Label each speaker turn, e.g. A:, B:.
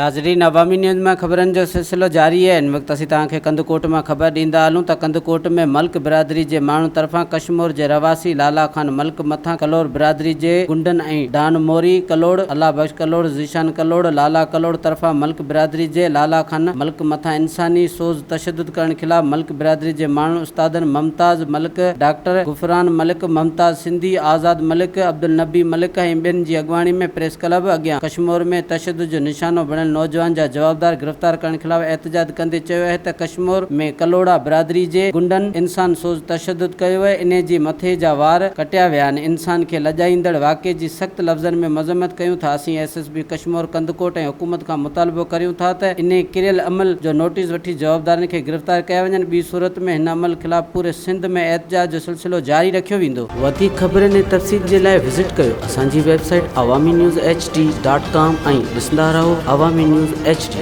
A: ناظرين عوامي نيوز مان خبرن جو سلسلو جاري آهي هن وقت اسين توهان کي ڪنڌڪوٽ مان خبر ڏيندا هلون ته ڪنڌڪوٽ ۾ ملڪ برادري جي ماڻهن طرفان ڪشمور جي رهواسي لالا خان ملڪ مٿان ڪلور برادري جي گنڊن ۽ ڊان موري ڪلوڙ، الله بخش ڪلوڙ، ذيشان ڪلوڙ، لالا ڪلوڙ طرفان ملڪ برادري جي لالا خان ملڪ مٿان انساني سوز تشدد ڪرڻ خلاف ملڪ برادري جي ماڻهن استادن ممتاز ملڪ، ڊاڪٽر غفران ملڪ، ممتاز سنڌي، آزاد ملڪ، عبدالنبي ملڪ ۽ ٻين جي اڳواڻي ۾ پريس ڪلب اڳيان ڪشمور ۾ تشدد جو نشانو بڻيل نوجوان جا جوابدار گرفتار ڪرڻ خلاف احتجاج ڪندي چيو اهي ته ڪشمور ۾ ڪلهوڙا برادري جي گنڊن انسان سوز تشدد ڪيو اهي انهي جي مٿي جا وار ڪٽيا ويا آهن انسان کي لڄائيندڙ واقعي جي سخت لفظن ۾ مذمت ڪيون ٿا اسين S S P Kashmore Kandhkot ۽ حڪومت کان مطالبو ڪريون ٿا ته انهي ڪريل عمل جو نوٽيس وٺي جوابدارن کي گرفتار ڪيا وڃن ٻي صورت ۾ هن عمل خلاف پوري سنڌ ۾ احتجاج جو سلسلو جاري رکيو ويندو. وڌيڪ خبرن ۽ تفصيل جي لاء وزٽ ڪيو اسان جي website Awami news H D dot com ۽ ڏسندا رهو عوامي نيوز ايڇ ڊي.